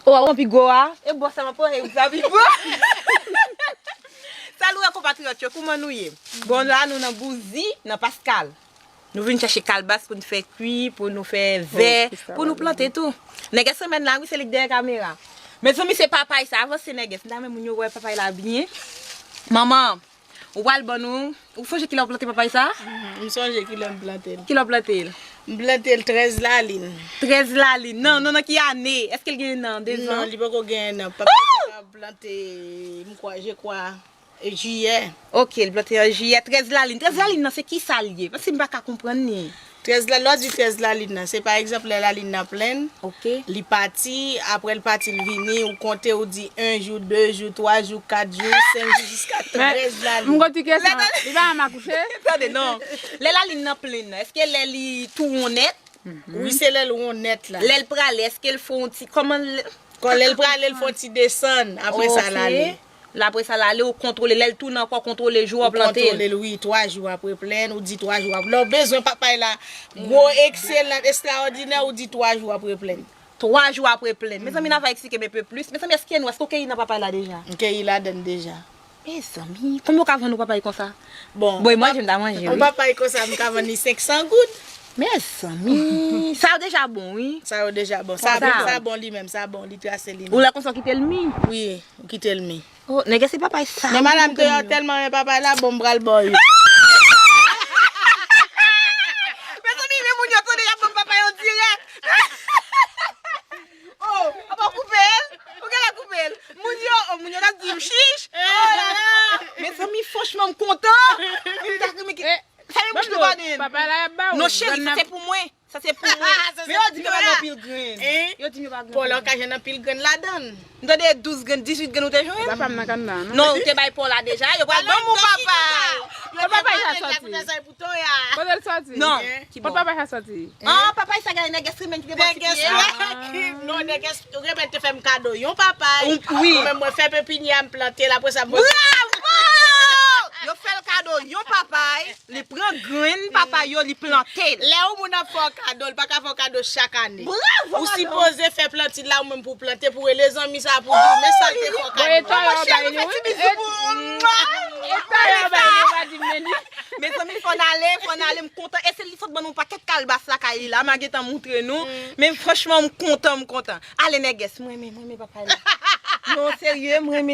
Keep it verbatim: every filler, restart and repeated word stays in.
O, a w pi gwo a? E bò sa m ap pran, e sa pi gwo. Salut konpatriyòt yo, kouman nou ye? Bon, la nou nan Bouzi, nan Paskal. Nou vin chèche kalbas pou n fè kwi, pou nou fè vè, pou nou plante tou. Nègès renmen la, wi, se li k dèyè kamera. Mezanmi, se papay sa, avanse nègès. M ta renmen moun yo wè papay la byen. Manman, ou pral ban nou, ou sonje kilè w plante papay sa? Mhm, m sonje kilè m plante l. Kilè w plante l? M plante l trèz lalin. Trèz lalin. Nan, nan, nan ki ane? Èske l gen nan, de zan? Non, li poko gen nan. Papay sa ka plante, m kwè, je kwè, jiyè. Ok, l plante an jiyè. Trèz lalin. Trèz lalin nan, se ki sa l ye? Paske m pa ka konprann li. Trèz la, lè w di trèz lalin nan, se pa egzanp lè lalin nan plenn, ok, li pati, apre l pati, l vini, ou konte, ou di en jou, de jou, twa jou, kat jou, senk jou, jiska trèz lalin. M konn ti kesyon, li pa janm akouche? Tande, non. Lè lalin nan plenn nan, èske lè li tou won nèt? Wi, se lè l won nèt la. Lè l prale, èske l fè yon ti, kòman l, Kon lè l prale, l fè yon ti desann, apre sa l ale. Ok. L apre sa l ale, ou kontwole. Lè l tounen ankò, kontwole jou w plante l. Ou kontwole l, wi, twa jou apre plenn, ou di twa jou apre. Lè w bezwen papay la, gwo, ekselan, ekstraòdinè, ou di twa jou apre plenn. Twa jou apre plenn. Mezanmi, n a va eksplike m enpe plis. Mezanmi, èske nou, èske w keyi nan papay la deja? M keyi ladann deja. Mezanmi, konbyen w ka vann yon papay konsa? Bon, bon, e manje, m ta manje, yon papay konsa, m ka vann li senk san goud. Mezanmi, sa yo deja bon, wi. Sa yo deja bon. Sa, sa bon li menm, sa bon, li trase li menm. Ou lè konsa w kite l mi? Wi, ou kite l mi. Oh, nègès, se papay sa. Men madanm te yo tèlman renmen papay la, bon, m pral ba w yo. Mezanmi, men moun yo tande, y ap ban m papay an dirèk. Oh, apa w koupe l? Ou genlè koupe l. Moun yo, oh, moun yo t ap di m chich. Oh la la. Mezanmi, franchman, m kontan. M ta renmen ki, sa yo mouch nou pa den. Papay la y ap ba w. Non, cheri, sa se pou mwen. Sa se pou mwen. Men yo di m yo pa gen anpil grenn. Yo di m yo pa gen anpil grenn. Bon, lè w ka jwenn anpil grenn ladann. M tande douz grenn, dizuit grenn ou te jwenn? Papa m nan kanna, non? Non, ou te bay pa w la deja. Yo pral ban m ou papay. Kote papay sa soti? Kote l soti? Non. Kote papay sa soti? Ah, papay sa gen nègès renmen ki te pati piye. Non, nègès renmen te fè m kado yon papay. Wi. Mwen menm mwen fè pepinyè, m plante l, apre sa m... Bravo! Yo fè l kado yon papay, li pran grenn papay yo, li plante l. Lè yon moun ap fè w kado, li pa ka fè w kado chak ane. Bravo, madanm! Ou sipoze fè planti la ou menm pou plante, pou rele zanmi sa, pou di w men sa l te fè w kado. Bon, e twa yo bay li, wi. E twa yo bay li, yo pa di m men li. Mezanmi, fò n ale, fò n ale, m kontan. E se li sot ban nou pakèt kalbas lakay li la, m a gentan moutre nou. Men franchman, m kontan, m kontan. Ale nègès, m renmen, m renmen papay la. Non, serye, m renmen